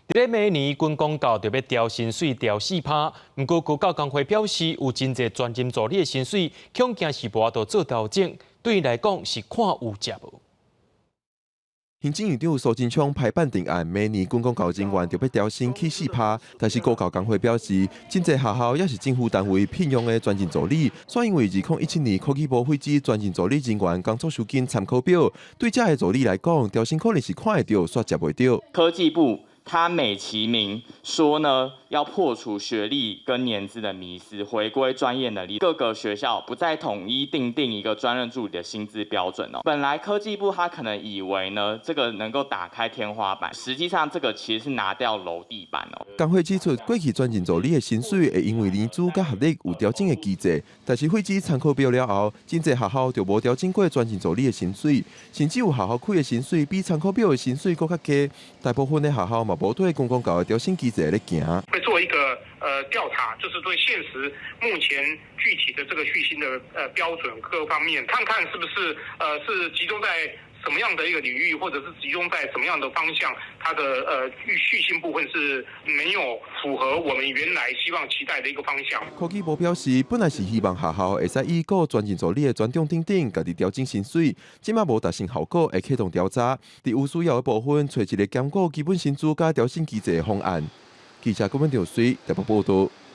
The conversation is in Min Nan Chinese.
佇咧明年軍公教就欲調薪水調4%，毋過高教工會表示，有真濟專任助理的薪水，恐驚是無法度做調整，對𪜶來講是看有食無。行政院長蘇貞昌拍板定案，明年軍公教人員就欲調薪起4%，但是高教工會表示，真濟學校抑是政府單位聘用的專任助理，煞因為2017年科技部廢止專任助理人員工作酬金參考表，對這个助理來講，調薪可能是看會著，煞食袂著。科技部他美其名說呢，要破除學歷跟年資的迷思，回歸專業能力。各個學校不再統一訂定一個專任助理的薪資標準哦。本來科技部他可能以為呢，這個能夠打開天花板，實際上這個其實是拿掉樓地板哦。工會指出，過去專任助理的薪水會因為年資佮學歷有調整的機制，但是廢止參考表了後，真濟學校就無調整過專任助理的薪水，甚至有學校開的薪水比參考表的薪水閣較低。大部分的學校嘛無對軍公教的調薪機制咧行。會做一個調查，就是對現實目前具體的這個敘薪的標準各方面，看看是不是是集中在什麼樣的一個領域，或者是集中在什麼樣的方向，它的敘薪部分是沒有符合我們原來希望期待的一個方向。科技部表示，本來是希望學校會使以顧專任助理的專長等等，家己調整薪水，這馬無達成效果，會啟動調查。佇有需要的部分，揣一个兼顧基本薪資佮調薪機制的方案。記者郭文兆水台北報道。